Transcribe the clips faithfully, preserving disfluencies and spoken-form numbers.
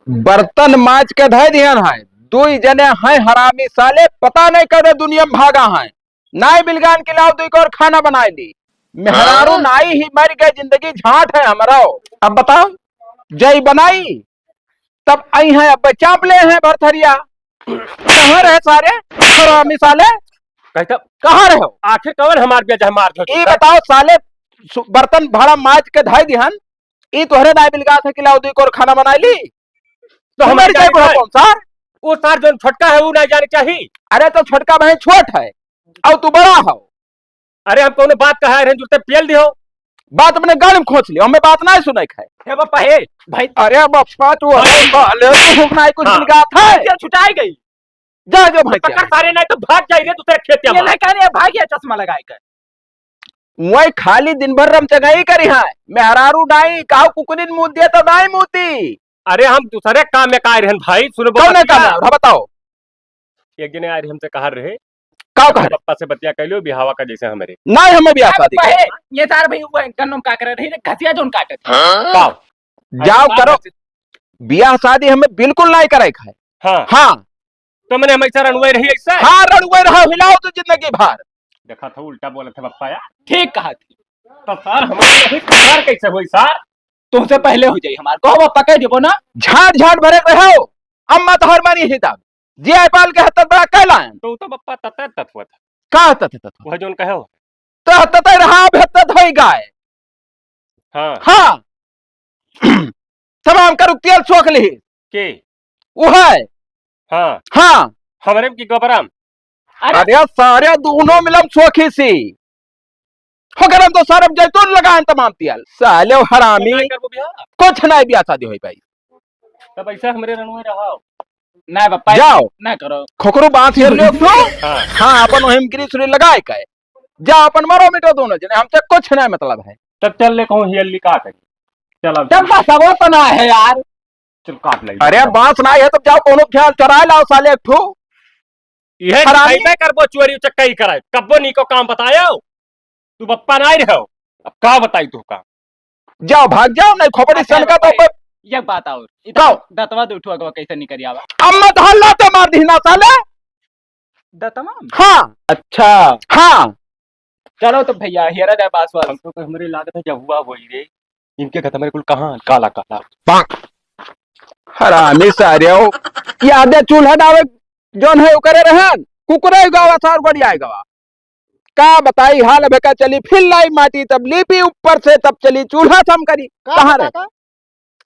बर्तन माज के धइ दिहन है, दुई जने हैं हरामी साले, पता नहीं कौने दुनिया में भागा है। नाई बिलगान के लाओ दुई कोर खाना बनाइ ली। मेहरारू हाँ। नाई ही मर गए, जिंदगी झांट है हमरो। अब बताओ, जई बनाई तब आई हैं, अब चाप ले हैं भरथरिया। कहाँ रहे सारे हरामी साले? कहता कहाँ रहे हो? आखिर कौन हमार बेजा मार धो ई चुका? बताओ साले, सु-, बर्तन भाड़ा माज के धइ दिहन, ई तोहरे नाई बिलगात है कि लाओ दुई कोर खाना बनाइ ली। तो हम मर जाए जाए बड़ा भाई। कौन सार? वो सार जौन छोटका है, वो नहीं जाने चाहिए। अरे तो छोटका भाई छोट है, और तू बड़ा हो। अरे हम कौनो बात कहा रहे, जुलते पेल दियो। बात अपने गाल में खोंच लियो, हमें बात नहीं सुनाई खाए। हे बापा, हे भाई। अरे बापा, तू अरे अरे साले, तू हुक नहीं कुछ हाँ। बिलगात है। ये छुटाई गई। जा, जा भाई, पकड़ जा। सारे, नहीं तो भाग जाए रे दूसरे खेत ये में। नहीं कह रहे, भाग गया चश्मा लगाए कर। वही खाली दिन भर रमचंगाई करी है, मेहरारू नाई, काहू कुकुरिन मुँह दिया तो नाई मुँहती। अरे हम दूसरे काम में का रहन भाई, सुनो कौन है बतिया। काम है? हाँ, बताओ। एक जने आए रहे हमसे कहा रहे, का कहा रहे? पप्पा से बतिया कर लियो, बिहावा का जैसे हमारे। नहीं, हमें बियाह अब शादी कहे, करे। ये सार भाई वो है, गन्नम का करे रही रे, घसिया जोन काटे थे। हाँ? का? जाओ अरे करो। बात बियाह शादी हमें बिल्कुल नहीं करे खाए। हाँ। हाँ। तो मैंने हमेशा रनुए रही ऐसा? हाँ, रनुए रहा, हिलाओ तो जिंदगी भर। देखा था उल्टा बोला था पप्पा यार। ठीक कहा थी। तो सार हमारे नहीं प्यार कैसे हुई सार? तुमसे पहले हो जाई हमार। कहो पप्पा कह देबो ना। झाट झाट भरे रहो। अम्मा तो हर मानी ही तब। जे आय पाल के हत्तत बड़ा कहलायन। तो उ तो बप्पा ततत तत हुआ था। का ततत तत हुआ? वह जोन कहे हो। तो ततत रहा, अब हत्तत होई गाय। हाँ। हाँ। तमाम करू तेल सोख लिही। के? उ है। हाँ। हाँ। हमरे की गोबराम। अरे अरे सारे दोनों मिलम सोखी सी। हो गरम तो सारे जैतून लगाएन तमाम तियाल। साले हरामी। तो नहीं करबो बियाह? कुछ नहीं बियाह शादी होई भाई। तब ऐसा हमरे रनुए रहो। नहीं बापा, जाओ। नहीं करो। खोकरो बांस हेर लियो तू। हाँ। हाँ, अपन ओहिम गिरी सुरी लगाए के। जा अपन मरो मिटो दोनों जने, हमसे कुछ नहीं मतलब है। तब चल ले कहूँ हियल्ली काट। चल अब। जब बस अब तो ना है यार। चल काट ले। अरे बांस नहीं है तब जाओ कोनो ख्याल चराए लाओ साले एक ठो। इहे हरामी। खइबे करबो, चोरी उचक्का ही कराए, कब्बो नीको काम बतायो। तू बप्पा नाई रहो, अब का बताई तू का? जाओ, भाग जाओ, नहीं खोपड़ी अच्छा, सनका तो बप्पा, ब- एक बात और, ई कहो। दतवा दे उठवा के कैसे निकल आवा? अम्मा तो हल्ला तो मार दी ना साले। दतवा? हाँ। अच्छा। हाँ। चलो तो भैया, हेरा जाए बास वास। हम तो हमरे लागत है जब हुआ वही रे, इनके घर हमारे कुल कहाँ काला काला। हरामी सारे हो, ये आधे चूल्हा डावे जौन है ओकरे रहन, कुकुरे गावा सार गड़िया गावा। का बताई हाल, अब का चली फिर लाई माटी, तब लीपी ऊपर से, तब चली चूल्हा सम करी। का कहाँ भवा रहे? का?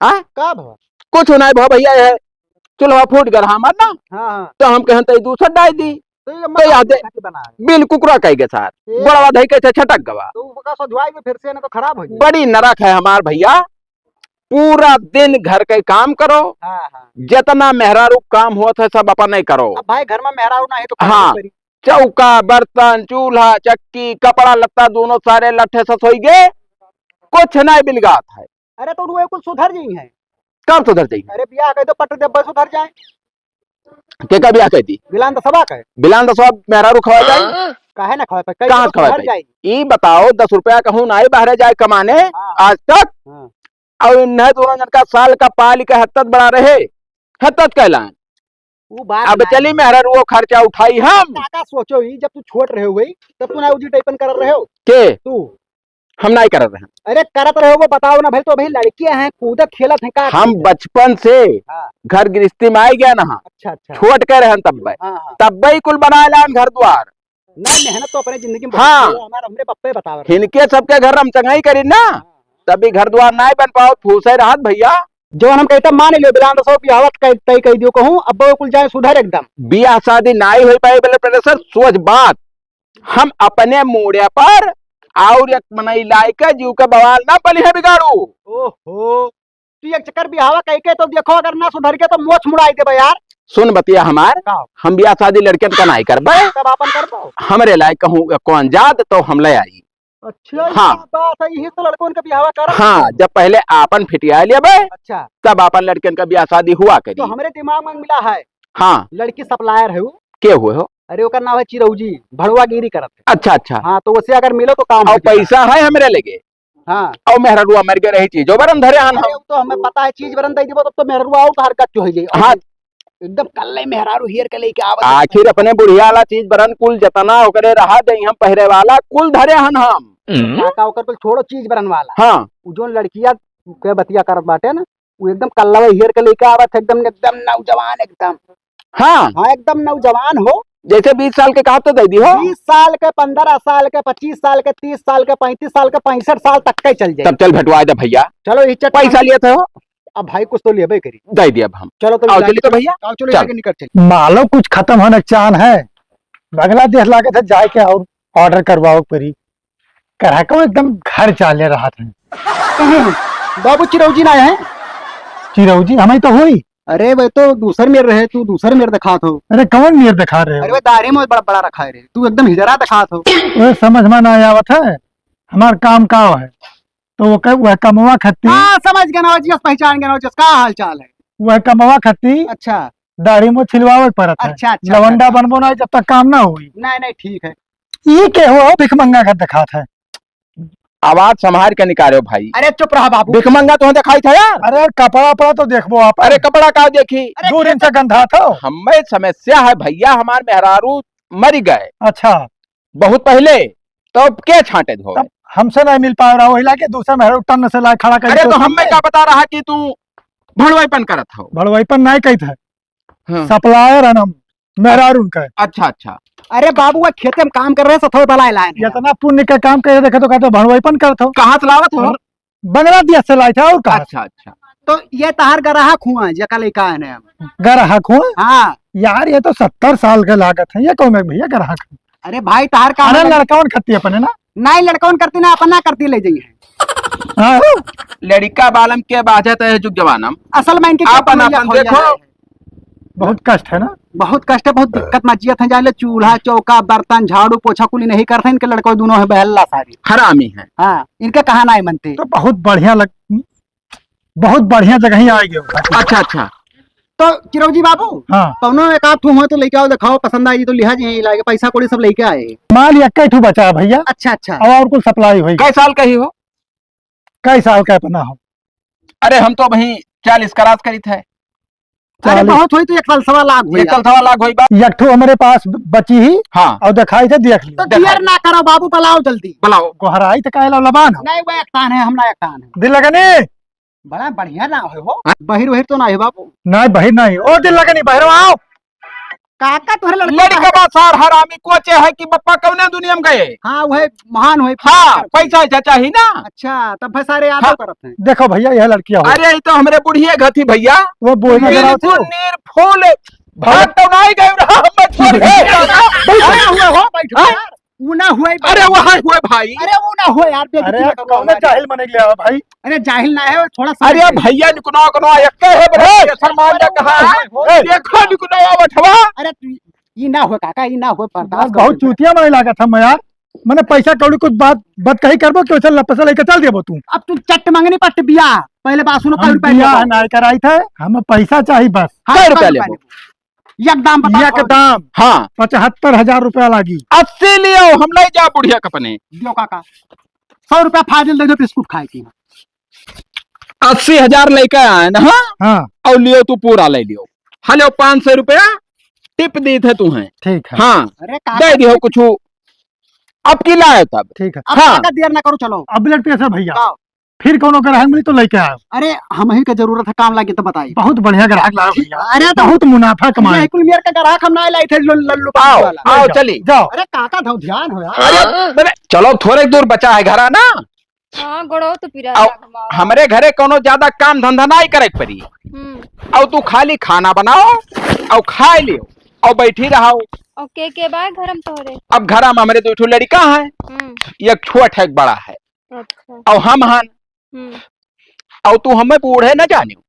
हाँ? का भवा? कुछ नहीं भवा भैया, है चूल्हा फूट गल हमार ना, हाँ, हाँ। तो हम कहन तई दूसर डाल दी। तो ये तो मतलब यादे खातिर बना है। बिल कुकुरा कह गए सार, ए। गोड़वा धई कैसे छटक गवा। तो वो का सधुआई में फिर से ना तो खराब हो जाए। बड़ी नरक है हमार भैया, पूरा दिन घर के काम करो, हाँ, हाँ। जितना मेहरारू काम होत है सब अपन नहीं करो। अब भाई घर में मेहरारू ना है तो हाँ। करी। चौका, बर्तन, चूल्हा, चक्की, कपड़ा लत्ता दोनों सारे लट्ठे से सोई गए, कुछ नहीं बिलगात है। अरे तो उनके कुल सुधर जाई है। कब सुधर जाई? अरे बियाह कह दो, पट देबे सुधर जाए। के का बियाह कह दी? बिलान दसवा का है। बिलान दसवा मेहरारू खवा जाई? काहे ना खवा पाए? कई कहाँ तो खवा सुधर पाई? जाई। ई बताओ, दस रुपया कहूँ नाई बाहरे जाए कमाने हाँ। आज तक। हाँ। और इन्हें दोनों जन का साल का पाली का हत्तत बड़ा रहे, हत्तत कहलान। वो बात अब नहीं। चली मेहरारू वो खर्चा उठाई हम। काका सोचो ही, जब तू छोट रहे हुए, तब तू ना उजी टाइपन कर रहे हो। के? तू। हम नाई करत रहन। अरे करत रहे हो, वो बताओ ना भाई, तो भाई लड़के हैं, कूदत खेलत हैं, का हम कूदत? बचपन से हाँ। घर गृहस्थी में आई गया ना, अच्छा, अच्छा। छोट के रहन तब भाई। हाँ, हाँ। तब भाई कुल बनाए लान घर द्वार। ना, मेहनत तो अपने जिंदगी में बहुत हाँ। की है, हमारे, हमरे पप्पे बतावत रहे। हिनके सबके घर हम चंगाई करी ना, हाँ। तभी घर द्वार नाई बन पाओ, फूसे रहत भैया। जवन हम कहते मान लियो, बिलान दसो बियाहवा तय, तय कह दियो कहूँ, अब वो कुल जाए सुधर एकदम। बियाह शादी नाई होई पाए, ब्लड प्रेशर, सोच बात। हम अपने मूड़े पर और एक मनई लाइके जीव के बवाल ना पली है बिगाड़ू। ओहो, तू एक चक्कर बियाहवा कह के तो देखो, अगर ना सुधर के तो मोछ मुड़ाई देबे यार। सुन बतिया हमार, का? हम बियाह शादी लड़कियन का नाई करबे। तब आपन करबो। हमरे लायक कहूँ कौन जात तो हम ले आई। अच्छा, हाँ। ये बात है, यही से लड़कन का बियाहवा करत हाँ, हैं। जब पहले आपन फिटिया लेबे, अच्छा। तब आपन लड़कन का बियाह शादी हुआ करी। तो हमरे दिमाग में मिला है। हाँ। लड़की सप्लायर है वो। के हुए हो? अरे, ओकर नाम है चिरौजी, भड़वागिरी करत है। अच्छा, अच्छा। हाँ, तो उससे अगर मिलो तो काम और हो जाएगा। पैसा है हमरे लगे? हाँ। और मेहररुआ मर गए रही चीज, जो बरन धरे हन अरे, हम। वो तो हमें पता है, चीज बरन दे दिबो, तब तो मेहररुआ और हरकत जो है ये। हाँ। एकदम कल्ले मेहरारू हेर के लेके आवत है। आखिर अपने बुढ़िया वाला चीज बरन कुल जतना ओकरे रहा दे हम पहिरे वाला कुल धरे हन हम। काका ओकर कुल छोड़ो चीज बरन वाला। हाँ। उ जोन लड़किया के बतिया करत बाटे ना, उ एकदम कल्लवा हेर के लेके आवत है, एकदम, एकदम नौजवान एकदम। हाँ। हाँ, एकदम नौजवान हो। जैसे बीस साल के कहा तो दे दी हो। बीस साल के, पन्द्रह साल के, पच्चीस साल के, तीस साल के, पैंतीस साल के, पैंसठ साल तक के चल जाए। तब चल भेटवा दे भैया। चलो, ये चट पैसा लिए थे हो। अब भाई कुछ तो लेबे करी। दे दिया अब हम। चलो तो आओ, मिला चलिए के तो भैया। आओ, चलो, चल। यहाँ के निकल चल। मालो कुछ खत्म होने के चान है। बंगलादेश लागे थे जाए के और order करवाओ परी। ग्राहकों एकदम घर चाले रहा थे। बाबू चिरौजी ना है? चिरौजी हमें तो हुई। अरे, वह तो दूसर मेर रहे, तू दूसर मेर दिखात हो। अरे, कौन मेर दिखा रहे हो? अरे, वह दाढ़ी में बड़ा, बड़ा रखा है रे, तू एकदम हिजरा दिखात हो। वह समझ में ना आवत है, हमार काम का है? तो वो कह, वह कमवा खत्ती। हाँ, समझ गया ना, जिस पहचान गया ना, जिस का हाल चाल है? वह कमवा खत्ती। अच्छा। दाढ़ी में छिलवावे के पड़त है। अच्छा, अच्छा, लवंडा अच्छा। बनबो ना, जब तक काम ना होई। नहीं, नहीं, ठीक है। ये के हो, भिखमंगा का दिखात है। आवाज संभाल के निकालो भाई। अरे चुप रहा बाबू। भिखमंगा तो दिखाई था यार। अरे यार, कपड़ा वपड़ा तो देखबो आप। अरे कपड़ा का देखी? अरे दो दिन खेत से गंधा था। हमें समस्या है भैया, हमार मेहरारू मरी गए। अच्छा। बहुत पहले, तो अब के छांटे धोवे? तब हमसे नहीं मिल पा रहा, वही लाके दूसरा मेहरारू टन से लाए खड़ा कर अरे तो हमें का पता रहा कि तू भड़वाईपन करत हो? भड़वाईपन नहीं कही था। हाँ। Supplier है ना हम, मेहरारू उनका है। अच्छा, अच्छा। अरे बाबू, वो खेते में काम कर रहे, सथवे बलाए लाए हैं। इतना पुण्य का काम करे, देखे तो कहते भड़वाईपन करत हो। कहाँ से लावत हो? और बांग्लादेश से लाए थे, और कहाँ से? अच्छा, अच्छा। तो ये तहार ग्राहक हुआ, जेका लइका है ना? ग्राहक हुआ? हाँ। यार, ये तो सत्तर साल के लागत है, ये कौन है भैया ग्राहक है? अरे भाई, तहार का अरे मतलब? लड़कवन खत्ती अपने ना? नहीं, लड़कवन करती ना, अपना करती ले जाइए। हाँ। लड़का बालम के बाजत है जुग जमानम। असल में इनके अपन, अपन देखो। बहुत कष्ट है ना? बहुत कष्ट है, बहुत दिक्कत मचियत है, जान ले, चूल्हा, चौका, बर्तन, झाड़ू, पोछा कुली नहीं करते, इनके लड़कों दोनों है बहल्ला सारी। हरामी है। हाँ, इनके कहा नहीं मनते। तो बहुत बढ़िया लग-, बहुत बढ़िया जगह ही आए गए। अच्छा, अच्छा। तो चिरौजी बाबू, हाँ। कौनो एक आध ठो हो तो लेके आओ, दिखाओ, पसंद आई तो लिहा जी, लागे पैसा कौड़ी सब लेके आए। माल एक ही ठो बचा है भैया। अच्छा, अच्छा। अब और कुछ supply होई। कै साल का ही हो? कै साल का अपना हो? अरे हम तो अभी चालीस cross करित है। अरे चालीस। बहुत होई तो एक साल सवा लाख होई एक साल यार। सवा लाख होई बा। एक ठो हमरे पास ब-, बची ही। हाँ। और दिखाई थे, देख ली। तो दिखाई। देर ना करो बाबू, बुलाओ जल्दी। बुलाओ। गोहराई तो काहे ला लबान हो? नहीं, वो एक तान है, हम ना एक तान है। दिल लगनी? बड़ा बढ़िया ना हो, हो। हाँ? बहिर वहिर तो ना है बाबू? नहीं, बहिर नहीं। ओ दिल लगनी, बहिर आओ। काका तोहरे लड़का लड़का बा सार हरामी कोचे है कि बप्पा कौने दुनिया में गए? हाँ, वह महान होई। हाँ, पैसा वैसा चाही ना। अच्छा, तब भाई सारे यादव हाँ। करत हैं। देखो भैया, यह लड़कियां हो। अरे, ये तो हमरे बुढ़िए घथी भैया। वो बोल के जरा नीर फूल, नीर फूल। भाग तो नहीं गए रहा, हम छोड़ के। बैठो, बैठो, बैठो, हाँ? यार। ऊ ना हुए अरे, भाई। वहाँ हुए भाई। अरे, ऊ ना हुए यार, बेइज्जती अरे, ना करो कौन हमारी। जाहिल मने ले आवा भाई? अरे, जाहिल ना है, वो थोड़ा समझ अरे, ले। भैया, निकनो, निकनो, एक है, बड़े, ए, शर्मा जा कहाँ है? ए, देखो, निकनो, आवत हवा। अरे, तू ई ना हो काका, ई ना हो, बर्दाश्त बहुत करो। चूतिया मने लागत हम यार। मने पैसा कौड़ी कुछ बात, बात कही करबो कि वैसे लपसे लेके चल देबो तू। अब तू चट मंगनी पट बिया, पहले बात सुनो, हम कई रुपया बिया लेबो? ना कराई थे, हमें पैसा चाहिए बस। हाँ, कै रुपया कई रुपया लेबो? लेबो? एकदम बता, एकदम। हाँ। पचहत्तर हजार रुपया लागी। अस्सी लियो, हम ले जा बुढ़िया कपने। दियो काका, सौ रुपया फाजिल दे दो, बिस्कुट खाए की। अस्सी हजार लेके आए ना, हाँ? हाँ। और लियो तू पूरा ले लियो। हेलो, पाँच सौ रुपया टिप दी थे तुम्हें। ठीक है। हाँ। अरे काका, दे दियो कुछ। अब की लाए तब। ठीक है। अब हाँ। काका देर ना करो, चलो। अब blood pressure भैया। आओ। फिर कौनो ग्राहक मिली तो लेके आओ। अरे, हम ही का जरूरत है, काम लागे तो बताई। बहुत बढ़िया ग्राहक लाओ भैया। अरे, तो बहुत मुनाफा कमाए। ये कुल मेर का ग्राहक हम ना लाई थे, जो लल्लू पानी आओ, वाला। आओ, ले जाओ, चली। जाओ। अरे, काका, धौ ध्यान हो यार। अरे, अरे, चलो, थोड़े दूर बचा है घरा ना। हाँ, गोड़ो तो पिरा आओ, है हमारा। हमरे घरे कौनो ज्यादा काम धंधा ना ही करे के पड़ी। हम्म। और तू खाली खाना बनाओ और खाए लियो और बैठी रहो। और के, के बा घर में तोहरे? अब घरा में हमरे दो ठो लड़का है, हम्म। एक छोट है, एक बड़ा है। अच्छा। और हम हन। हम्म। और तू हमें बूढ़े न जानियो।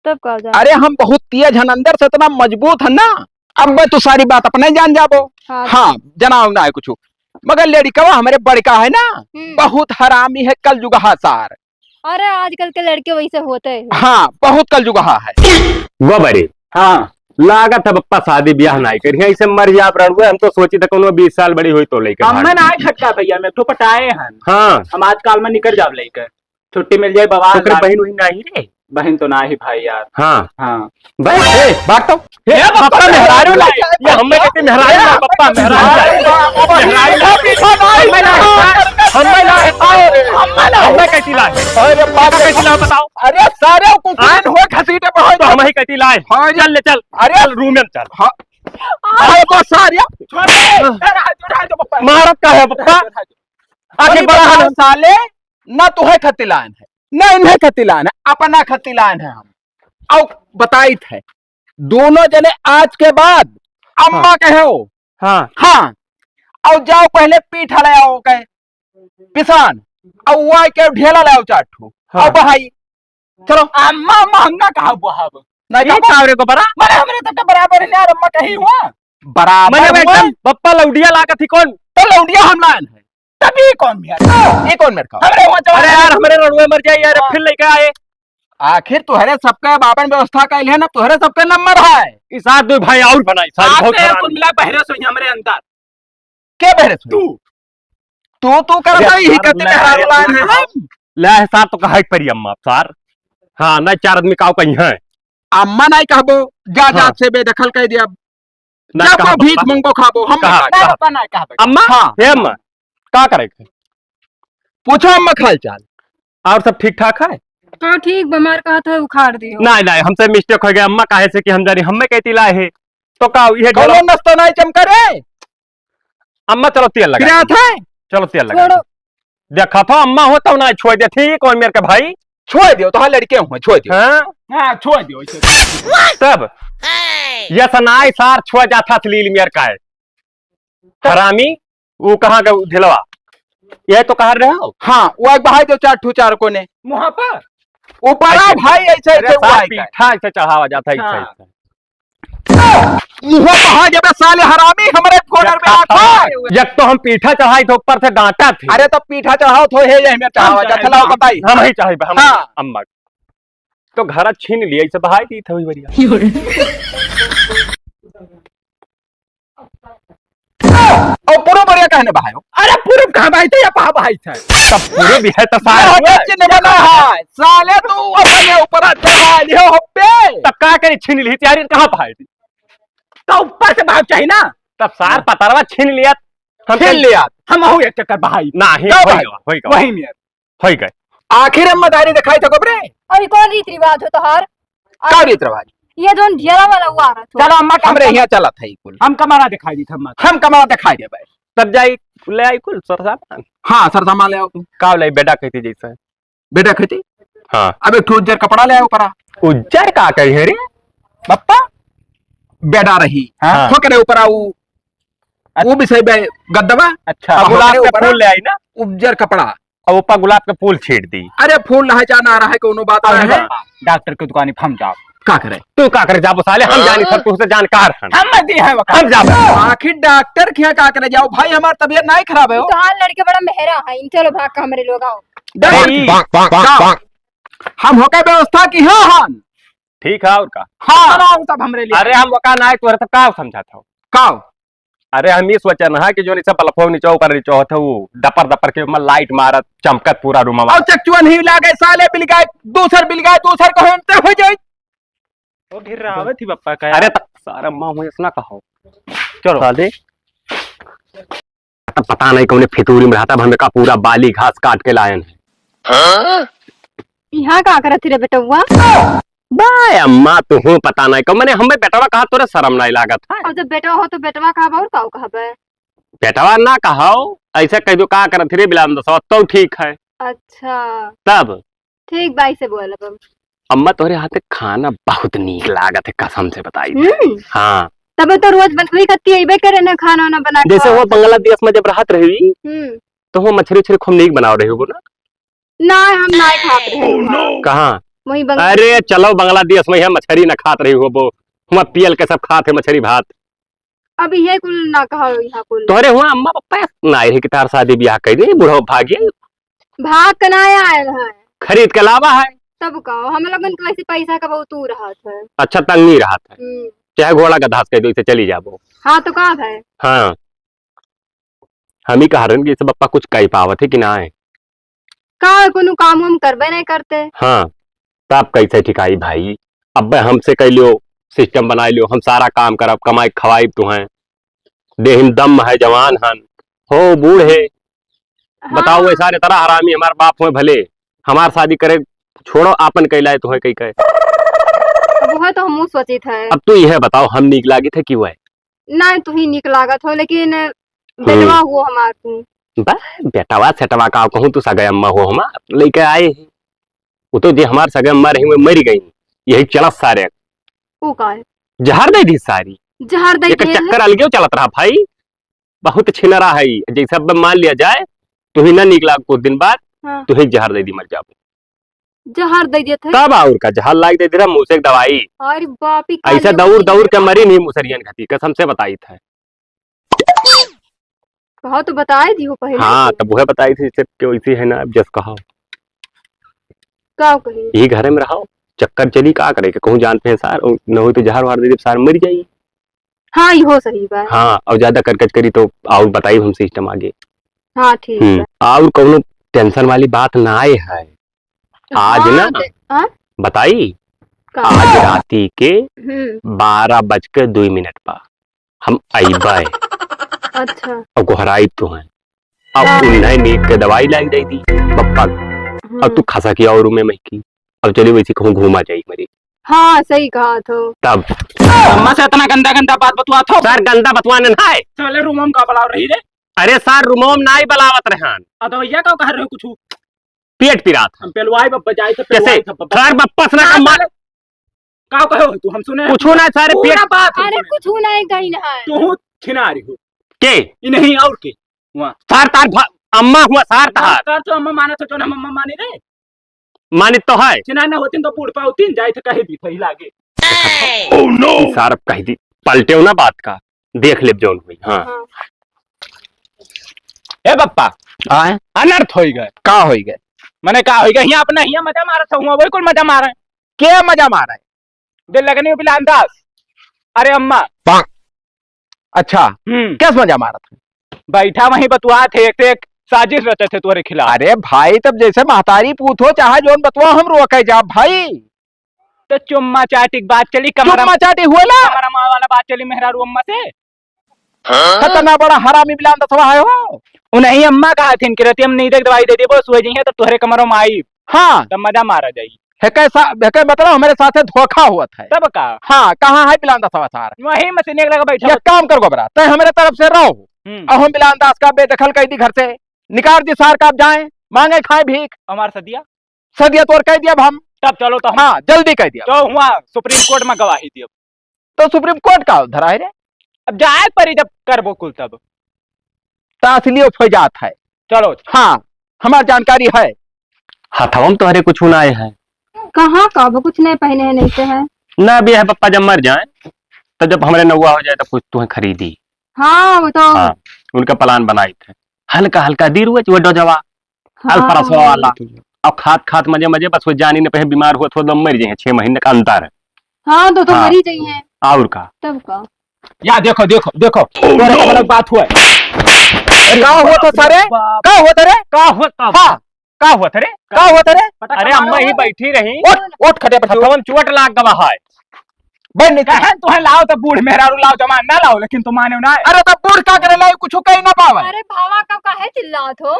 तब का जाने? अरे हम बहुत तेज हन, अंदर से इतना मजबूत है ना। अब मैं तो सारी बात अपने जान जाबो। हाँ। हाँ, जनाब ना है कुछ। मगर लड़कवा हमरे बड़का है ना, हम्म। बहुत हरामी है, कलजुगहा सार। अरे आजकल के लड़के वैसे होते हैं। हाँ, बहुत कलजुगहा है। वो बड़े। हाँ। लागत है बप्पा शादी ब्याह नाहीं करिहैं, ऐसे मर जाब रड़ुए। हम तो सोची था कौनो बीस साल बड़ी हुई तो लइके अम्मा भाग। ना आए खटका भैया, मैं तो पटाए हन। हाँ। हम आजकल में निकल जाब लइके। छुट्टी मिल जाए बवाल ओकरे ना। बहिन वहिन नाही रे? बहिन तो नाही भाई यार। हाँ। हाँ। बस, ए, बात तो। ए, बप्पा मेहरारू लाई। ये हमें कहती मेहरारू लाई, बप्पा मेहरारू लाई। मेहरारू लाई। हमें लाई, हमें लाई, हमें लाई। हमें कहती लाई। अरे बाप रे। कहती लाई, बताओ। अरे सारे कुकुर हाँ? हो घसीटे पे हो तो हमें ही कहती लाई। हाँ जी। चल ले, चल। अरे चल, रूम में चल। हाँ। अरे बस सारे। छोड़ दे। छोड़ दे, छोड़ दे, बप्पा। मारत का है, बप्पा? छोड़ दे, छोड़ दे। आखिर अरे बड़ा बता है। साले, ना तोहे खातिर लायन है, ना इन्हें खातिर लायन है, अपना खातिर लायन है हम। औ बताइत है, दोनों जने आज के बाद अम्मा हाँ। कहो। हाँ। हाँ। औ जाओ पहले पीठा ले आओ के पिसान, औ वाई के ढेला ले आओ चार ठो। हाँ। औ बहाई। चलो। अम्मा, अम्मा, हम ना कहा बहाब। नहीं ये कहो। का रे को बड़ा? माने हमरे तक तो बराबर है यार, अम्मा कही हुआ। बराबर मने हुआ। एकदम बप्पा लौडिया लागत ही कौन? तो लौडिया हम लायन है। तब ई कौन मेर? ई कौन मेर का? हमरे हुआ जवान अरे है। यार, हमरे रड़ुए मर जाए यार, हाँ। फिर लेके आए। आखिर तोहरे सबके बाबन व्यवस्था कइल है ना, तोहरे सबके नंबर है। ई साथ दो भाई और बनाई, साथ आज बहुत से हरामी। कुल मिला बहरे सो ही हमरे अंदर। के बहरे सो? तू। तू, तू कर अरे भाई, ही यार, कते ले, मेहरारू ले, लायन है ले, हम। ले, सार तो कहा परी अम्मा, सार। हाँ, ना चार आदमी काव कहीं है। अम्मा नहीं कहबो, जा, हाँ। जात से बेदखल कर दिया। ना, जब कहा वो भीख बप्पा? मंगो खाबो, हम कहा, ना कहा? बप्पा ना कहा बप्पा। अम्मा? हाँ। हे अम्मा, का करे के? पूछो अम्मा का हाल चाल। और सब ठीक ठाक है? हाँ, ठीक, बीमार कहा था, उखाड़ दियो। नहीं, नहीं, हमसे mistake हो गया अम्मा, काहे से कि हम जानी, हमें कहती लाए है, तो का ये कौनो डोला नस तो नहीं चमका रे? अम्मा, चलो तेल लगा क्या दी। था? चलो तेल लगा छोड़ो। दी। देखा था अम्मा हो तो ना छोड़ दे थी, कौन मेरे के भाई? छोड़ दियो, तो हाँ लड़के हुए, छोड़ दियो। हाँ? हाँ, छोड़ दियो इसे। तब ये सनाई सार छोड़ जाता अश्लील मेर का है। हरामी, वो कहाँ का ढिलवा? ये तो कहा रहे हो? हाँ, वो एक बहाई दो चार ठू चार कोने। मुँह पर? ऊपर आ ऐसे, भाई, ऐसे, अरे ऐसे सार हुआ है क्या? पीठा ऐसे चढ़ावा जाता है, ऐसे, हाँ। ऐसे। मुँह कहाँ जबे साले हरामी, हमारे corner में देखा आकर। था, जब तो हम पीठा चढ़ाई थे, ऊपर से डांटा थे। अरे तो पीठा चढ़ाओ थो, हे, ये हमें चढ़ावा हम जाता, चढ़ाई, चलाओ हम, बताई। हम ही चढ़ाई, हम हाँ। अम्मा। तो घरा छीन लिया, इसे बहाई दी था वही बढ़िया। और पूरा बढ़िया कहने बहायो। अरे पूरा कहाँ बहाई थे या पहा बहाई थे? तब पूरा भी है तो सार ये हुआ। चिन्ह बना है। साले तू अपने ऊपर चढ़ा लियो हो पे। तब का करी छीन ली तैयारी कहाँ बहाई थी? तो ऊपर से भाग चाहिए ना। तब सार हाँ। पतरवा छीन लिया। हम छीन कल लिया। हम हो एक चक्कर बहाई। ना, ही क्या होई भाई? गवा, होई गवा। वही में। होई गए। आखिर हम मदारी दिखाई थको रे। अभी कौन रीत रिवाज हो तोहार? का रीत रिवाज? ये जोन ढेला वाला हुआ रहा था। चलो अम्मा, हमरे हम यहाँ चलत है कुल। हम कमरा दिखाई दी था अम्मा। हम कमरा दिखाई दे भाई। तब जाई ले आई कुल सरसामान। हाँ, सरसामान ले आओ तू। का ले बेटा कहती जैसे? बेटा कहती? हाँ। अब एक ठो उज्जर कपड़ा ले आओ परा। उज्जर का कही है रे? बप्पा, बेटा रही। हाँ। हाँ। ठोकरे ऊपर आऊ। अच्छा। वो भी सही बे-, गद्दवा। अच्छा। अब गुलाब ओकरे के ऊपर फूल ले आई ना। उज्जर कपड़ा। अब ऊपर गुलाब के फूल छीट दी। अरे फूल रहे चाहे ना रहे, कोनो बात अरे नहीं है। बाबा, डॉक्टर के दुकान पे हम जाओ। का करे? तू का करे जाबो साले, हम हाँ। जानी सब तुझसे जानकार हन। हम मत दी है वकार। हम जाबो। आखिर डॉक्टर के यहाँ का करे जाओ भाई, हमार तबीयत नहीं खराब है हो। तो हाल लड़के बड़ा मेहरा है, इन चलो भाग का हमरे लोग आओ। डॉक्टर ए, ई। बांक, बांक, बांक, का? बांक। हम होकर व्यवस्था की हो हन। ठीक है, और का? हाँ। बनाओ तब हमरे लिए। अरे हम वका ना है, तोहरे सब का समझात हो? का? अरे हम ई सोचन है कि जोन इसे बल्फो नीचे ऊपर नीचे होत है, वो डपर डपर के ओमा लाइट मारत चमकत पूरा रूमवा। और चकचुअन ही लागे साले बिल गए, दूसर बिल गए, दूसर कहो अंतर हो जाई। ओ ढेर आवत ही बप्पा का। अरे तक सारा माँ हुई इतना कहो। चलो। साले। तब पता नहीं कौने फितूरी में रहता, हमें का पूरा बाली घास काट के लायन है। यहाँ का करत रे बेटवा? बा अम्मा, तुहू पता नहीं कब, मने हमें बेटवा कहा तोरे शर्म नहीं लागत है। अब जब बेटवा हो तो बेटवा कहब और काऊ कहबे? बेटवा ना कहो, ऐसे कह दो का करत रे बिलाम दसवा, तो ठीक है। अच्छा। तब? ठीक बा, ऐसे बोलब हम। अम्मा तोरे हाथ के खाना बहुत नीक लागत है, कसम से बताई। हम्म। हाँ। तब तो रोज बनबे करती, अइबे करे ना खाना वाना बना के। जैसे वो बांग्लादेश में जब रहत रही, हम्म। तो वो मछली उछली खूब नीक बनाव रही हो ना? ना, हम ना खात रहे। Oh, no! कहाँ? वहीं बंगला। अरे, चलो, बांग्लादेश में यहाँ मछली ना खात रही होबो। हुआं पियल के सब खात है मछली भात। अब ये कुल ना कहो यहाँ कुल। तोहरे हुआं अम्मा पप्पा ना आए रहे कि तार शादी ब्याह कर दे, बूढ़ा भाग गया। भाग के ना आयल है। खरीद के लावा है। तब का, हम लोगन के वैसे पैसा का बहुत ऊ रहत है। अच्छा, तंगी रहत है। हम्म। चाहे घोड़ा गधा से कहि देउ, इसे चली जाबो। हाँ, तो का है? हाँ, हम ही कहा रहन कि इसे बप्पा कुछ कहि पावत है कि नाहीं। का है, कोनो काम हम करबे नहीं करते। हाँ, तब कैसे ठिकाई भाई? अब्बे हमसे कहि लियो, system बनाइ लियो, हम सारा काम करब, कमाई खवाइब तुहैं, देहिन दम है, जवान हन। हो बूढ़े, हाँ। बताओ, ऐसा रे तरा हरामी हमार बाप होए भले, हमार शादी करे छोड़ो, आपन कैलाए तुहैं कहि कहे। अब वह तो हमहू सोचित है। अब तू यह बताओ, हम नीक लागित है कि वह? नहीं, तू ही नीक लागत हो, लेकिन हम्म। बेटवा हुआ हमार तू। बा, बेटवा सेटवा का कहूँ, तू सगे अम्मा हो हमार, लइके आए ही। वो तो जे हमार सगे अम्मा रही, वो मरि गई, यही चलत सारे। वो का है? जहर दइ दी सारी। जहर दइ एक दिए है? चक्कर अलगे चलत रहा भाई, बहुत छिनरा है। जैसे अब मान लिया जाए, तू ही ना निकला कुछ दिन बाद, हाँ। तू ही जहर दइ दी, मर जाबो। जहर दइ देत है? तब और का, जहर लाग दइ दी रहा, मुँह से एक दवाई। अरे बाप रे, का ऐसे लेबो दौड़ दौड़ के मरी नहीं मुसरियन घटी, कसम से बताई था। कहो तो बताए दियो पहले हाँ, तो। तब वह बताई थी, जैसे कि वैसी है ना, अब जस कहा। का कही? यही घर में रहो, चक्कर चली, का करे के, कहूँ जान पे सार, और न हो तो जहर वार दे दे, सार मर जाई। हाँ, इहो सही बात। हाँ, और ज्यादा करकच करी तो और बताई हम system आगे। हाँ, ठीक हम्म, है। और कौनो tension वाली बात ना आए है। आज हाँ, ना, दे-, हाँ? बताई? का? आज राती के हम्म। बारह बज के दुई मिनट पा हम अइबे। अच्छा। अब गोहराई तो हैं। अब हाँ। उन्हें नींद के दवाई लाई दे दी, बप्पा। हम्म। अब तू खसा के और रूमे में की। अब चली वैसे कहूँ घूमा जाई मरी। हाँ, सही कहा तो। तब। अम्मा से इतना गंदा गंदा बात बतुआ थो। सर, गंदा बतुआ नहीं है। साले रूम में का बलाव रही रे? अरे सर, रूम में नाई बलावत रहन। अ, तो भैया का कह रहे हो कुछ? पेट पिरात है। हम पेलवाई बप्पा जाए थे, कैसे? पेलवाई था बप्पा। सर, बप्पा से ना हाँ, कम मार। साले, का कहो तू? हम सुने कुछ ना, सारे पूरा पेट बात हम अरे सुने। कुछ नहीं कही ना है। तू हूँ छिनारी हो। के? ई नहीं और के? वहाँ। सार तार भा-, अम्मा हुआ सार तार। तार तो अम्मा माने तो जो हम अम्मा माने रे। मानित तो है। छिनार ना होतिन तो बूढ़ पावतिन, जाइत कहि दी थई लागे। Oh no! ई सार अब कहि दी, पलटेउ ना बात का, देख लेब जौन होई। हाँ। हाँ। ए बप्पा, आए? अनर्थ होई गए। का होई गए? मने का होई गए? हियाँ अपना हियाँ मजा मारत हुआ, वही कुल मजा मारे। के मजा मारे? दिल लगनी बिलान दास। अरे अम्मा। पाक। अच्छा, हम्म। कैस मजा मारत है? बैठा वहीं बतुआत है, एक से एक साजिश रचत है तोहरे खिलाफ। अरे भाई, तब जैसे महतारी पूत हो, चाहे जौन बतुआ, हम रोके जाब भाई। तो चुम्मा चाटी के बात चली, कमरा चुम्मा चाटी हुआ ना? कमरा माँ वाला बात चली मेहरारू अम्मा से। हाँ? कितना बड़ा हरामी बिलान दसवा है हो। उन्हीं अम्मा कहा थिन कि रतिया में नींद के दवाई दे देबो, सोए जइहे तो तोहरे कमरों में आई। हाँ। तब मजा मारा जाई। हेके सा-, हेके मतलब हमरे साथे धोखा होत है। तब का? हाँ, कहाँ है बिलान दसवा सार? वहीं मशीन एक लगा बैठा एक होता। काम कर गोबरा, तै हमरे तरफ से रहो। हम्म। अब हम बिलान दास का बेदखल कइ दी घर से, निकाल दी सार का, अब जाए, मांगे खाए भीख। हमार सदिया? सदिया तोर कइ दिया अब हम। तब चलो तो हम हाँ, जल्दी कइ दिया। तो हुआ सुप्रीम कोर्ट में गवाही दिया। तो सुप्रीम कोर्ट का धरा है रे? अब जाए परी जब करबो कुल तब। तासलियो फै जात है। चलो। हाँ, हमार जानकारी है। हथवा में तोहरे कुछ ना आए है। कहाँ का, वो कुछ नहीं पहने हैं, नहीं से है। ना भी है, पप्पा जब मर जाए, तो जब हमरे नौवा हो जाए, तब कुछ तुम्हें खरीदी। हाँ, वो तो हाँ, उनका plan बनाई थे। हल्का हल्का दी रुए, वो डोजवा, हाँ। अलपरसवा वाला। और खात खात मजे मजे, बस वो जानी न पहे बीमार हुआ, थोड़ा दम मर जाए, छह महीने का अंतर है। हाँ, तो, तो हाँ। मरी जाइए। और का? तब का? या देखो, देखो, देखो, Oh, तोरे no! का गलत बात हुआ है। अरे का हुआ था सारे? बाप। का हुआ था रे? का हुआ था? हाँ, का हुआ था रे? का हुआ था रे? पटक अरे मारो। अम्मा ही बैठी रही। उठ, उठ, खटे पर से उठ। हथवन चोट लाग गवा है। बैठ नीचे। कहन तुहे लाओ तो बूढ़ मेहरारू लाओ, जवान ना लाओ, लेकिन तू माने ना। अरे तो बूढ़ का करे लाई, कुछ कही ना पावे। अरे भावा का काहे चिल्लात हो?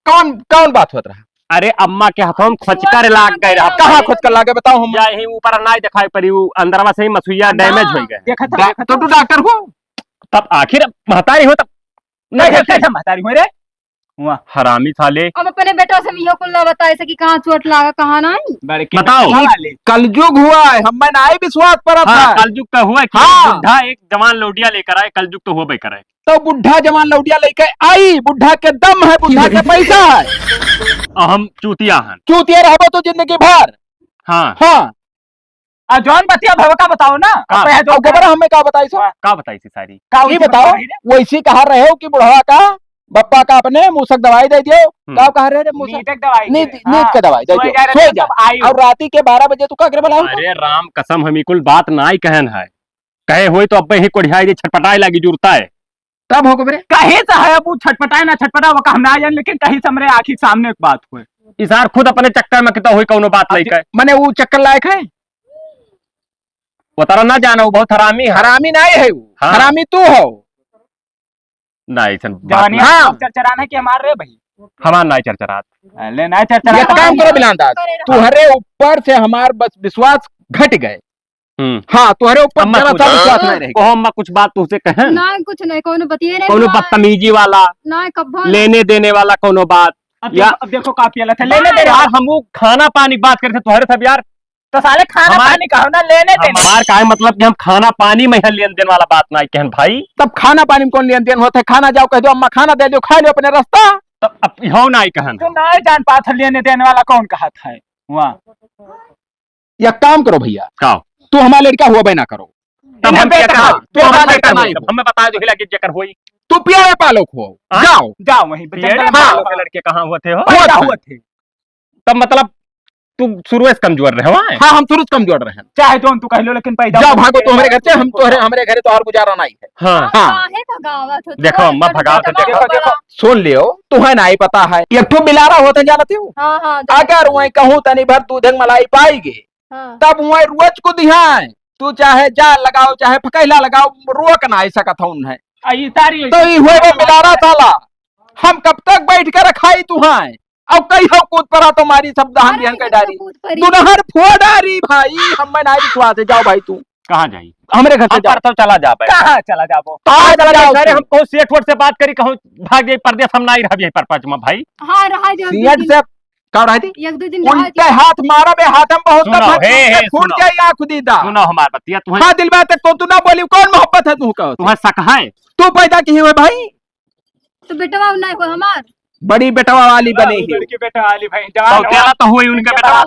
कौन, कौन बात होत रहा? अरे अम्मा के हथवा में खोचकर लाग गए रहा। कहाँ खोचकर लागे बताओ हम? या यही ऊपर ना दिखाई पड़ी, वो अंदरवा से ही मसुइया हाँ। Damage हो गए। देखा था, डा-, देखा तो था। तू डॉक्टर हो? तब आखिर महतारी हो तब नहीं नहीं, देखा कैसे था। महतारी हो रे? वाह। हरामी साले। अब अपने बेटों से इहो कुल ना बताए से कि कहाँ चोट लागा, कहाँ नहीं। बड़की बताओ। वाले। कलयुग हुआ है, हमें ना ही विश्वास परत हाँ, है। कलयुग का हुआ है कि हाँ। बुढ़ा एक जवान लौटिया लेकर आए, कलयुग तो होबे करे। तो बुढ़ा जवान लौटिया लेके आई, बुढ़ा के दम है, बुढ़ा के पैसा है। और हम चूतिया हैं। चूतिया रहबो तो जिंदगी भर। हाँ। हाँ। आ जौन बतिया भवा का बताओ ना। का? अब पहले जो अब गोबरा हमें का बताई सो? का बताई थी सारी? का ये उसी बताओ, बताओ ही रे। वैसी कहा रहे हो कि बुढ़वा का, बप्पा का अपने मूसक दवाई दे दियो। हम्म। का कहा रहे रे मूसक? नींद के दवाई नींद, दे। नींद हाँ। के दवाई दे सोए दियो, जा रहे सोए थे जा। तब आई। और राती के बारह बजे तू का करे बोला? अरे राम कसम, हम ई कुल बात ना ही कहन है। कहे होई तो अब्बे ही कोढ़ियाई जे छटपटाए लागी जुरता है। तब हो गबरे? कहीं से है, अब उ छटपटाए ना छटपटाए, वो का हम ना जान, लेकिन कहीं से हमरे आँखी के सामने एक बात हुए। इसार खुद अपने चक्कर में कितना हुई, कौनो बात अब नहीं दे-, कहे। मने उ चक्कर लायक है? वो तारा ना जाना, वो बहुत हरामी है। हरामी नहीं है वो। हाँ। हरामी तू हो। ना, ऐसन बात जवानी ना। हाँ। चरचराना कि हमार रे भाई? हमार ना चरचरात। ले ना चरचरात। एक काम करो बिलान दास, हाँ। तुहरे ऊपर से हमार बस विश्वास घट गए। हम्म। हाँ, तुहरे ऊपर अम्मा जरा कुछ, सा विश्वास नहीं रहेगा। कहो अम्मा कुछ बात तुझसे कहें? ना, कुछ नहीं, कौनो बतिये नहीं कौनो हुआ। बदतमीजी वाला, ना, कब्बो ना। लेने देने वाला कौनो बात? अब या देखो, अब देखो का पियला था, लेने दे रहा। यार, हम वो खाना पानी की बात करते तुहरे सब यार। तो साले खाना हमार, पानी कहो ना, लेने देने। हमार काहे मतलब कि हम खाना पानी में यहाँ लेन देन वाला बात ना कहन भाई। तब खाना पानी में कौन लेन देन होता है? खाना जाओ कह दो, "अम्मा खाना दे दो, खा लो अपने रास्ता।" तब अब इहो ना कहन। तू ना जान पात है लेने देने वाला कौन कहा था? वाह। या काम करो भैया। का? तू हमार लड़का हुआ बे ना करो। तब इन्हें हम क्या बेटा कहा? हो। तू हमार लड़का नहीं हो। हमें बता दो हिला के जेकर होई। तू पिया पालो खो। हाँ? जाओ। जाओ वहीं पे पिया जंगल में पालो। के लड़के कहाँ हुए थे हो? पैदा हुए थे। तब मतलब तू शुरू से कमजोर रहे हो, हैं? हाँ, हम शुरू से कमजोर रहे हैं। चाहे जौन तू कह लो, लेकिन पैदा जाओ, हुए भागो थे। तू हमरे घर से, हम तोहरे, हमरे घरे तो और गुजारा नहीं है। हाँ। हाँ। काहे भगावत हो? देखो, अम्मा भगावत हो, देखो, देखो। सुन लियो, तुम्हें नहीं पता है, एक ठो बिलारा होते जानते हो? हाँ, हाँ, जानते अगर हैं। वहीं कहूँ तनी भर दूध के मलाई पाएगी, हाँ। तब वहीं रोज को दिहाए, तू चाहे जा लगाओ, चाहे फकैला लगाओ, रोक ना सकत हो उन्हें। आ, ये सारी तो ये हुए बे बिलारा साला, हम कब तक बैठ कर खाई तुहाए? अब कई हो कूद पड़ा तुम्हारी सब दहन अरे, बिहन के कैसे डारी। कूद पड़ी? दुनहर फोड़ा री भाई, हम में ना विश्वास है, जाओ भाई तू। कहाँ जाई? हमरे घर से हम जाओ। परसों चला जाबे। कहाँ चला जाबो? आज चला जाओ सारे, तू। हम कहूँ सेठ वेठ से बात करी, कहूँ भाग जाई परदेस, हम ना ही रहब यही परपंच में भाई। हाँ, रहा जाओ, दो सेठ दिन। से का रहा थी? एक दो दिन रहा उल्टे जाओ। हाथ मारा बे, हाथ हम बहुत सुनो, कम हे, हे, फूट सुनो। जाई आँख दीदा। सुनो हमार बतिया, तुम्हें हाँ, दिल बात है, तो तू ना बोली, कौन मोहब्बत है तू का? तुम्हें शक है? तू पैदा की हुए भाई? तो बेटवा नहीं हो हमार। बड़ी बेटवा वाली बनी ही। लड़की बेटा वाली भाई, जवान तो हो। तेरा तो हुई उनके बेटवा।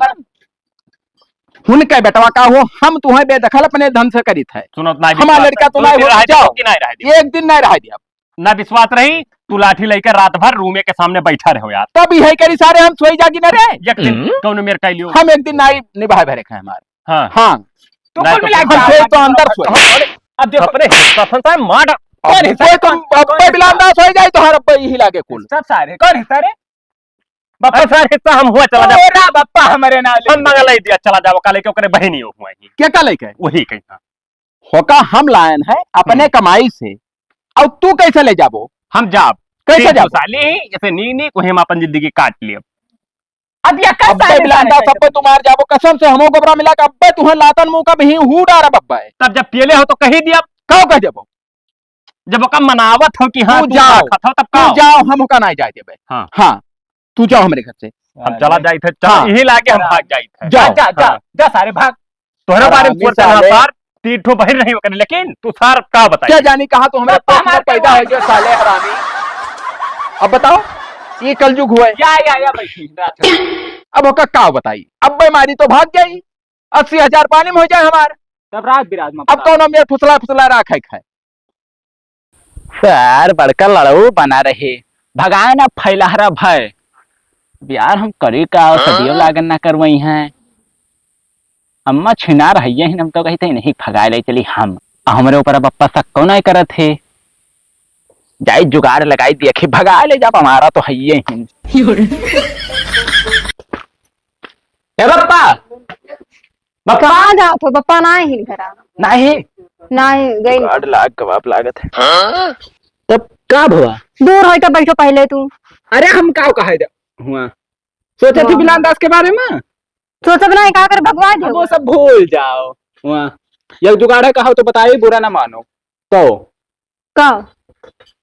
उनके बेटवा का हो, हम तुम्हें बेदखल अपने धन से करित है। सुनो, ना हमार विश्वास लड़का है। तो दो नहीं दिन हो, रह जाओ। दियो कि नहीं रह दियो? एक दिन नहीं रह दिया। ना विश्वास रही, तू लाठी लेके रात भर रूमे के सामने बैठा रहो यार। तब यही करी सारे हम सोई जागी ना रे। एक दिन हम्म। कौन मेर कह लियो? हम एक दिन नाई निभाए भरे खाए हमार। हाँ। हाँ। तो नहीं कुल तो मिला के हम सोए तो अंदर सोए। अब देखो। अपने हिस्सा फंसा है, मार डाल। कौन हिस्सा? कोई तुम अब कोई बिलांदा सोई जाए तो हर अब यही लागे कुल। सब सारे, कौन हिस्सा रे? बप्पा अरे सारे हिस्सा हम हुआ चला जा। तोरा बप्पा हमरे ना ले। हम मंगल ही दिया, चला जाओ, काले के ओकरे बहिनी हो हुआ ही। क्या का लेके? वही कहीं था। होका हम लायन है अपने हम्म। कमाई से, और तू कैसे ले जाबो? हम जाब। कैसे तीन जाबो? साली, जैसे नी नी को हम अपन जिंदगी काट लियो। अब ये कब अब्बे साले बिलांदा साले सबको तुम्हार जाबो, कसम से हमो गोबरा मिला के अब्बे तुम्हें लातन मुंह का भी हू डारा बब्बे। तब जब पियले हो तो कही दिया। का कह जाबो? जब ओका मनावत हो कि हाँ, तू तू जाओ, राखत हो, तब का तू हो? जाओ, हम ओका नहीं जाए देबे। हाँ। हाँ, तू जाओ हमरे घर से। हम चला जाई थे, चल, हाँ। यही लागे हम भाग जाई थे। जाओ। जा, जा, हाँ। जा, सारे भाग। तोहरे बारे में हरामी सोच रहा साले। सार, तीन ठो बहिन रही ओकरे, लेकिन तू सार का बताई? क्या जानी कहाँ तू हमरे पापा पेट में हमार पैदा हो गया, साले हरामी। अब बताओ, ये कलयुग हुआ है। या, या, या, बैठी, रात है। अब ओका का बताई? अब बीमारी तो भाग गई, अस्सी हजार पानी में हो जाए हमार। तब रात बिराज में अब बताओ। कौनो मेर फुसला, फुसला राखे खाए। सार बड़का लड़ऊ बना रहे, भगाए ना फैलहरा भय। अब यार हम करी का, और सदियों लागन ना करवई हैं। अम्मा छिनार हइये हिन, हम तो कही थे नहीं भगाए ले चली हम। आ हमरे ऊपर अब अप्पा शक कौन नहीं करत है? जाई जुगाड़ लगाई देखी भगाए ले जाब, हमारा तो हइये हिन। ए बप्पा, बप्पा। कहाँ जात हो? बप्पा ना आए हिन घरा। नहीं। नहीं, गई। गाड़ लाग, कबाब लागत है। तब का भवा? दूर होई तो बैठो पहले तू। अरे हम का कहे दे हुआ? सोचे थी हाँ। बिलान दास के बारे में? सोचब नहीं, का कर भगवा दे। अब वो सब भूल जाओ। हुआ। ये जुगाड़ है, कहो तो बताइए, बुरा ना मानो। तो का?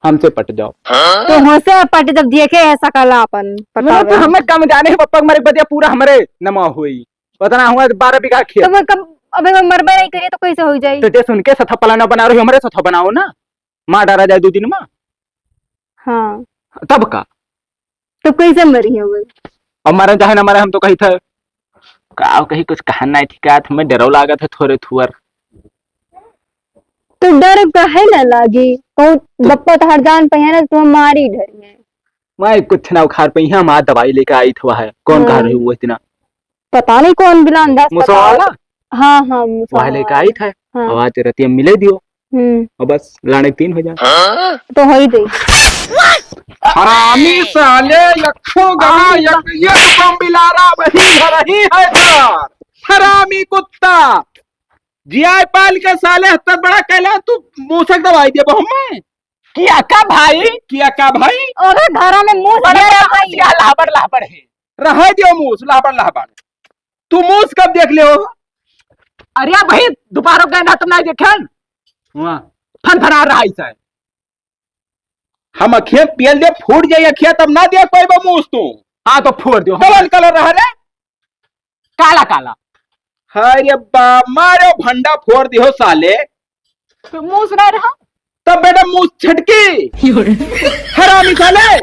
हमसे पट जाओ। तो हमसे पट जब देखे है सकला अपन, मतलब पटावे। तो हमें कम जाने हैं, पप्पा के मरे के बदिया पूरा हमरे नमा हुई। पता ना हुआ बारह बीघा खेत। तो मैं कब, अबे मैं मरबे नहीं करिए तो कैसे हो जाई? तो जे सुन के सथा पलाना बना रही, हमरे सथा बनाओ ना, मार डाला जाए दो दिन में। हाँ। तब का? तो कैसे मरी है वो? अब मरे चाहे ना मरे, हम तो कही थे। का कही, कुछ कहन नहीं ठीक है, हमें डरो लागत है थोड़े थुअर। तो डर काहे ना लागी? कहूँ बप्पा तोहार जान पहिया ना, तो मारी डरिए। मैं कुछ ना उखाड़ पहिया, माँ दवाई लेके आई थी वह, कौन कहा हम्म। रही वो इतना? पता नहीं कौन बिलान दास मुसवा पता वाला? हाँ, हाँ, मूस वहाँ आवा लेके है। आई था। हाँ। अब आज रतिया मिले दियो। हम्म। और बस, लाने तीन हो जाए। तो हो ही गई। हरामी साले, यक्षो गा, हाँ, यक-, यक बम बिलारा वही घर ही है सर। हरामी कुत्ता। जियाय पाल के साले हत्तर बड़ा कैला, तू मूसक दवाई देबो हमें। किया का भाई? किया का भाई? अरे घरा में मूस बड़ा ढेर है भाई। क्या लहबड़ लहबड़ है? रहे दियो मूस, लहबड़ लहबड़। तू मूस कब देख ले हो? अरे भाई, दोपहर गए ना, तब ना देखे। वाह। फन फना रहा है। हम अखिया पेल दे, फूट जाई अखिया, तब ना देख पाइबो मूस तू। हाँ, तो फोड़ दियो। कवन कलर रहा रे? काला काला। अरे बा, मारो भंडा फोड़ दियो साले। तो मूस ना रहा। तब बेटा मूस छटकी। हरामी साले,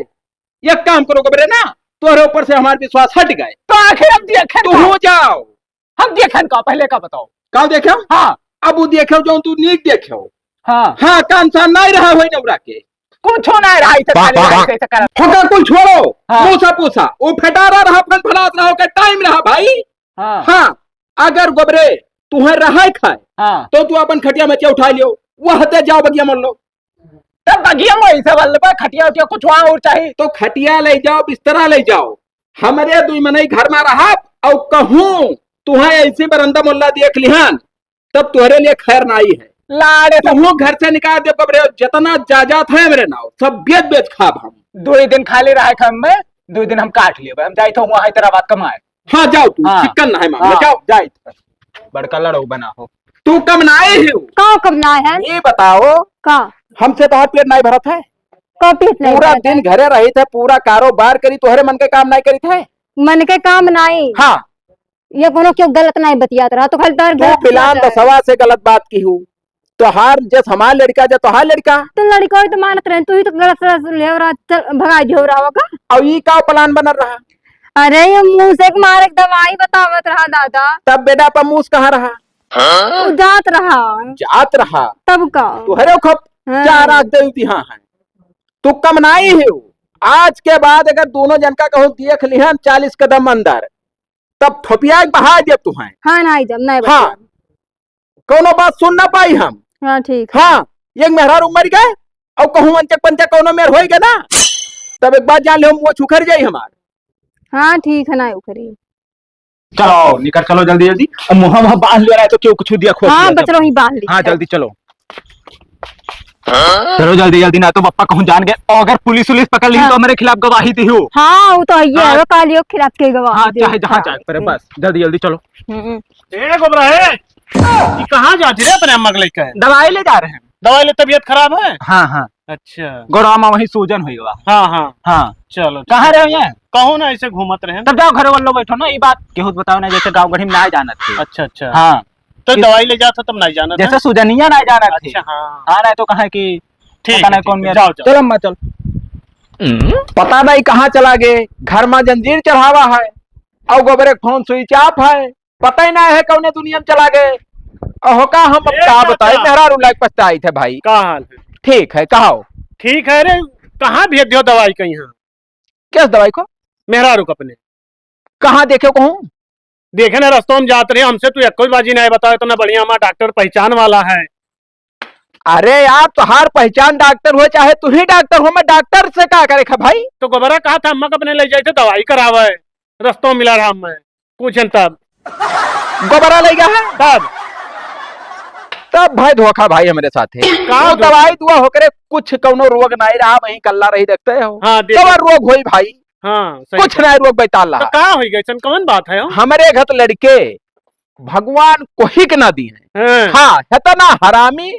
एक काम करो गबरे ना, तोहरे ऊपर से हमार विश्वास हट गए। तो आखिर हम देखे तू का? हो जाओ। हम देखे का, पहले का बताओ। का देखे? हाँ। अब वो देखे जो तू नीक देखे। हाँ। हाँ, कान सान नहीं रहा होई नौरा के। कुछ ना रहा इसे बा-, खाली बा-, रहा इसे, इसे करत। होका कुल छोड़ो। हाँ। मूसा पूसा, वो फटारा रहा, फन फनात रहा, ओकर टाइम रहा भाई। हाँ। हाँ, अगर गोबरे तुहे रहा खाए, हाँ। तो तू अपन खटिया में उठा लियो, वह हते जाओ बगिया मन लो। तब बगिया में ऐसे बल्ले पे खटिया उटिया कुछ वहाँ और चाहिए। तो खटिया ले जाओ, बिस्तरा ले जाओ, हमरे दुई मनई घर में रहब, और कहूँ तुहे ऐसे बरंदा मोल्ला देख लिहन, तब तुहरे लिए खैर नाई है। लाड़े सब तुहू घर से निकाल दे, कब रे, जितना जायदाद है मेरे नाव, सब बेच बेच खाब हम। दो ही दिन खाली रहा है हम में, दो ही दिन हम काट लिए, हम जाई तो वहाँ हैदराबाद कमाए। हाँ, जाओ तू, हाँ। चिक्कन ना है मामला, हाँ, जाओ। जाई तो। बड़का लड़ो बना हो। तू कम ना आए हो। का कम ना है? ये बताओ, का? हमसे तो पेट नहीं भरत है। का पेट नहीं पूरा भरत दिन है? घरे रही थे, पूरा कारोबार करी, तोहरे मन के काम नहीं करी थे। मन के काम नहीं। हाँ। ये कोनो क्यों गलत नहीं बतियात रहा, तो खाली तोहर तू गलत बिलान बतियात रहा। दसवा से गलत बात की हूँ। तोहार जस हमार लड़का, जस तोहार लड़का। तो लड़का ही तो मानत रहे, तू ही तो गलत सलाह सुन ले और चल भगाई दियो रहा का? अब ई का प्लान बनल रहा? अरे ये मूस एक मारे के दवाई बतावत रहा दादा। तब बेटा पर मूस कहाँ रहा? वो जात रहा। जात रहा। तब का? तोहरे खप हाँ। चार आग दे दी, हाँ है। तू कम नाई हो। आज के बाद अगर दोनों जन का कहूँ देख लिहन चालीस कदम अंदर, तब थोपिया के बहा देब तुहें। हाँ, नाई जब, नाई हाँ। बतिया। कौनो बात सुन ना पाई हम। हाँ, ठीक है। हाँ, एक मेहरारू मर गए और कहूँ अंचक पंचक कौनो मेर होई गए ना, तब एक बात जान ले, हम वो छुखर जाई हमार। हाँ, ठीक है, नाई उखरी। चलो, निकल चलो जल्दी जल्दी। अब मुँह वहाँ बांध लियो, नहीं तो क्यों कुछ दिया खोज हाँ, लिया बच तब। रहो, ही बांध ली। हाँ, जल्दी चलो। चलो जल्दी जल्दी, ना तो पप्पा कहूँ जान गए, और अगर पुलिस उलिस पकड़ ली हाँ। तो हमारे खिलाफ गवाही दी हो। हाँ, वो तो है, हाँ। वो कालियो के खिलाफ के गवाही हाँ, दे। चाहे जहाँ हाँ। जाए पड़े, बस जल्दी जल्दी चलो। हम्म। ए गोबरा, ए, ई कहाँ जात रे अपने अम्मा के लेके? दवाई ले जा रहे हैं। दवाई ले, तबीयत खराब है? हाँ, हाँ। अच्छा। गोड़वा में वही सूजन हुई बा। हाँ, हाँ। हाँ। चलो, कहाँ ठीक। रहे हैं? कहूँ ना, ऐसे घूमत रहे। तब जाओ घरे वालों बैठो ना, ये बात केहू से बताओ ना, जैसे गाँव गढ़ी में ना जानत थे। अच्छा, अच्छा। हाँ। तो कि दवाई ले जात हो तब नहीं जानत जैसे है? सूजनिया नहीं जानत थे। अच्छा, हाँ। हाँ, नहीं तो कहा कि ठीक पता है, नहीं ठीक कौन है। मेरा। जाओ, जाओ। चल अम्मा, चल। पता नहीं कहाँ चला गए, घर में जंजीर चढ़ावा है, और गोबरे फोन स्विच ऑफ है। पता ही ना है कौने दुनिया में चला गए। अहो का हम अब ए का चाचा। बताई, मेहरारू लायक पछताई थे भाई। का हाल है? ठीक है, कहो। ठीक है रे, कहाँ भेज दियो दवाई कहीं? हाँ। किस दवाई को? मेहरारू को अपने। कहाँ देखे कहूँ? देखे ना, रस्तों में जात रहे, हमसे तू एको बाजी नहीं बताए, इतना बढ़िया हमारा डॉक्टर पहचान वाला है। अरे यार, तोहार पहचान डॉक्टर हो चाहे तू ही डॉक्टर हो, मैं डॉक्टर से का करे खा भाई? तो गोबरा कहा था अम्मा को अपने ले जाए थे दवाई करावे, रस्तों मिला रहा मैं, पूछन तब। गोबरा ले गया है? तब। तब भाई धोखा भाई हमरे साथ है। का वो धोखा? दवाई दुआ होकरे कुछ कौनो रोग नहीं रहा, वहीं कल्ला रही देखते हो। हाँ, देखो। कवर रोग होई भाई? हाँ, सही कुछ बात। नहीं रोग बैताल तो रहा। का होई गए, ऐसन कौन बात है हो? हमरे घर लड़के भगवान कोही के ना दी है। हाँ। हाँ, इतना हरामी,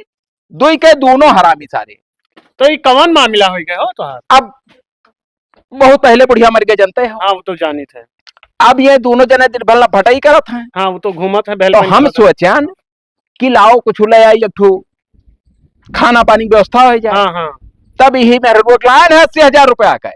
दुई के दोनों हरामी सारे। तो ये कौन मामला हो गया हो तोहार? अब बहुत पहले बुढ़िया मर गए, जानते हो? हाँ, वो तो जानित है। अब ये दोनों जने दिन भर भटाई करत हैं। हाँ, वो तो घूमत है, तो बहलपन हम करत है। सोचन कि लाओ कुछ ले आई, एक ठो खाना पानी की व्यवस्था हो जाए। हाँ, हाँ। तब यही मेरे रोक लाए है अस्सी हजार रुपया का।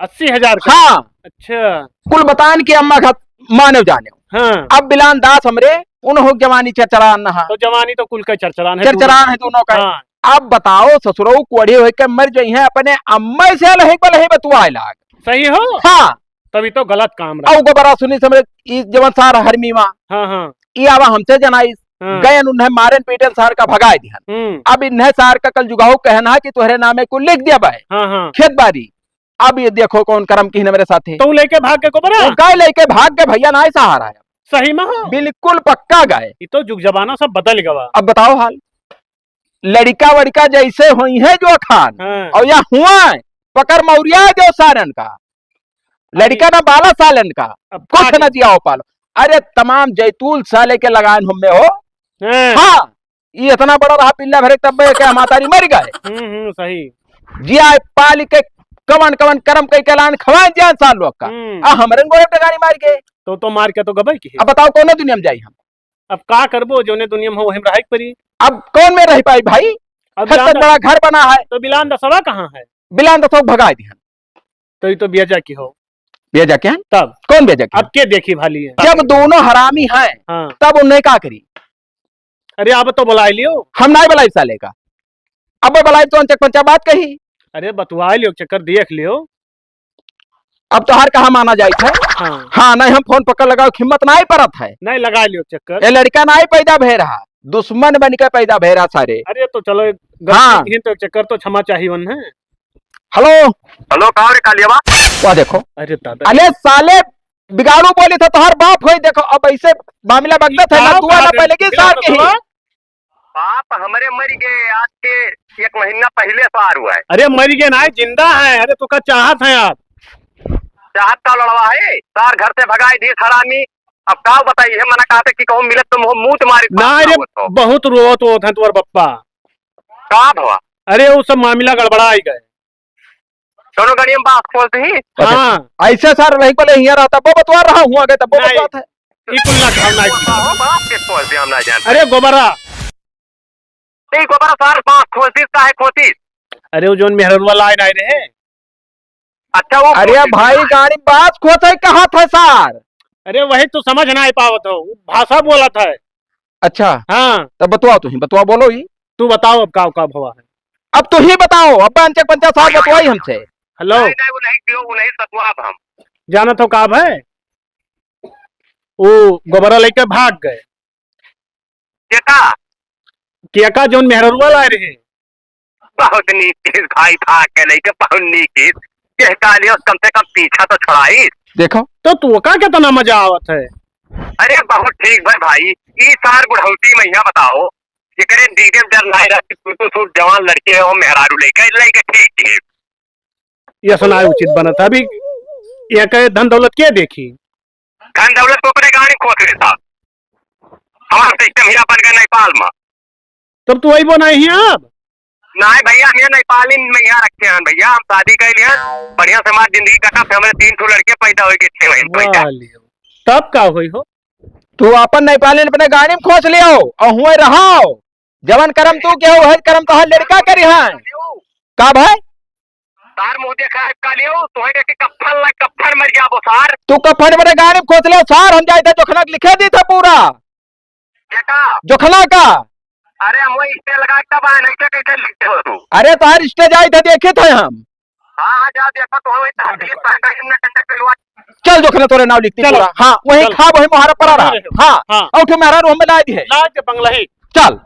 अस्सी हजार का? हाँ। अच्छा। कुल बतान के अम्मा घर माने जाने। हाँ। अब बिलान दास हमरे, उन्हों जवानी चरचरान नहा। तो जवानी तो कुल का चरचरान है चरचरान दोनों। है दोनों का। हाँ। अब बताओ ससुरो कोढ़ी होके मर जाई है, अपने अम्मा से अलग बलहे बतुआए लाग। सही हो? हाँ। तभी तो गलत काम रहा। औ गोबरा सुनी समझे, ई जवन सार हरमी मा। हाँ, हाँ। ई आवा हमसे जनाइस, हाँ। गयन उन्हें मारेन पीटेन सार का भगाए दिहन। हम्म। अब इन्हें सार का कल जुगाऊ कहना है कि तोहरे नामे कुल लिख दिया बाय। हाँ, हाँ। खेत बारी। अब ये देखो कौन करम किहिन मेरे साथे। तो लेके भाग के गोबरा? वो गए लेके भाग के भैया, नाहीं सहारा है। सही में हो? बिल्कुल पक्का गए। ये तो जुग जमाना सब बदल गवा। अब बताओ हाल। लड़िका वड़िका जैसे होइहैं जो खान, हाँ। और या हुआ है, पकड़ मौरिया जो सारन का। लड़िका ना बाला सालन का, अब कुछ का ना जी? जिया हो पालो। अरे तमाम जैतूल साले के लगान हम में हो। हाँ। हाँ, ये इतना बड़ा रहा पिल्ला भरे तब के हमारी तारी मर गए। हम्म, हम्म, सही। जिया पाली के कवन कवन करम कई के लान खवाए जान साल लोग का। हम्म। आ हमरन गोरे टगारी मार के। तो, तो मार के तो गबई की है। अब बताओ कौन दुनिया में जाई हम? अब का करबो, जोने दुनिया में हो, वही में रहे के पड़ी। अब कौन में रह पाई भाई? अब खत जान तक बड़ा घर बना है। तो बिलान दसवा कहाँ है? बिलान दसवा भगा दिहन। तो ये तो बेजा की हो। बेजा के हैं? तब? कौन बेजा के अब हैं? के देखी भाली है? जब दोनों हरामी हैं, हाँ। तब उन्हें का करी? अरे, अब तो बुलाए लियो। हम नाहीं बुलाए साले का। अब बुलाए तो अनचक पंचा बात कही। अरे, बतुआए लियो, चक्कर देख लियो। अब तोहार कहाँ माना जाइत है? हाँ। हाँ, नाहीं, हम फोन पकड़ लगाओ, हिम्मत नाहीं परत है। नाहीं, लगा लियो चक्कर। ये लड़का नाहीं पैदा भे रहा, दुश्मन बन के पैदा भे रहा सारे। अरे, तो चलो, एक गलती हाँ। किहिन तो एक चक्कर तो क्षमा चाहिए वन है। हेलो। हेलो, का रे कालिया बा? वाह, देखो। अरे दादा। अरे साले, बिगाड़ू बोली था, तोहार बाप होई, देखो, अब ऐसे मामला बगदत है ना, का दुआ ना बात है? पहले की सार के ही। बाप हमरे मर गए, आज के एक महीना पहले सार हुआ है। अरे मर गए ना, जिंदा है। अरे तो का चाहत है आप? चाहत का लड़वा है? सार घर से भगाए दिए हरामी। अब का बताई है, मना कहते कि कहूँ मिलत तो मुँह मूत मारी ना। अरे बहुत रोवत होत है तुम्हार बप्पा। का भवा? अरे वो सब मामला गड़बड़ाई गए। दोनों गाड़िया में बास खोल दी। हाँ। ऐसे सार रही बोले हियाँ रहता, वो बतवा रहा हूँ, आगे तब वो नहीं। बतवा था। ई कुल ना खाओ, ना ई कुल। बास के खोल दे, हम ना जानते। अरे गोबरा। नहीं, गोबरा सार बास खोल दी, काहे खोती? अरे वो जोन मेहररुआ लाइन आए रहे। अच्छा, वो अरे खोती भाई, था। गाड़ी बास खोते कहाँ था सार? अरे वही तो समझ ना पावत हो, भाषा बोलत है। अच्छा। हाँ। तब बतवा तू ही, बतवा बोलो ही। तू बताओ अब का, का भवा है? अब तू ही बताओ, अब पंचक पंचा साहब बतवाई हमसे। हेलो। नहीं, नहीं, वो नहीं दियो, वो नहीं सतवाब हम। जानत हो का है? वो गोबरा लेके भाग गए। केका? केका जोन मेहररुआ लाए रहे। बहुत नीक चीज भाई, भाग के लेके बहुत नीक चीज। ये कालियो कम से कम पीछा तो छुड़ाई। देखो। तो तू का कितना मजा आवत है? अरे बहुत ठीक भाई, भाई। ई सार बुढ़ौती में यहाँ बताओ, जेकरे दीदे में डर नाहीं रहती, तू तो सूट जवान लड़के हो, मेहरारू लेके, लेके ठीक है। ये सुनाए उचित बनत है। अभी ये कहे धन दौलत के देखी? धन दौलत को अपने गाड़ी खोस लेता। हमारा सिस्टम हीरा बन गया नेपाल में। तब तू अइबो नाहीं है अब? नाहीं भैया, हम यहाँ नेपाली में यहाँ रखे हैं भैया, हम शादी कर लिए हैं, बढ़िया से हमारी जिंदगी कटा, फिर हमारे तीन ठो लड़के पैदा हो गए, छह महीने पैदा। वाह लियो। तब का होई हो? तू अपन नेपाली अपने गाड़ी में खोस लियो और हुए रहो, जवन करम तू के हो, वही करम तोहार लड़का करी है। का भाई? सार मुँह देखा है कालियो, तोहे देख के कफन लग, कफन मर जाबो सार। तू कफन मेरे गाड़ी में खोस ले सार, हम जाए थे जोखना लिखे दी थे पूरा। केका? जोखना का। अरे हम वही स्टे लगा के तब आए, नहीं तो कैसे लिखते हो तू? अरे तोहार स्टे जाए थे, देखे थे हम। हाँ, हाँ, जा देखो तो वही तहसील पर कहीं ना कहीं करवा। चल जोखना तोरे नाव लिखती चलो। पूरा। हाँ, वही चलो। खा, वही मोहारा पड़ा रहा। अरे। हाँ, हाँ। और उठो मेहरारू हमें ला दी है। ला के बंगला ही। चल।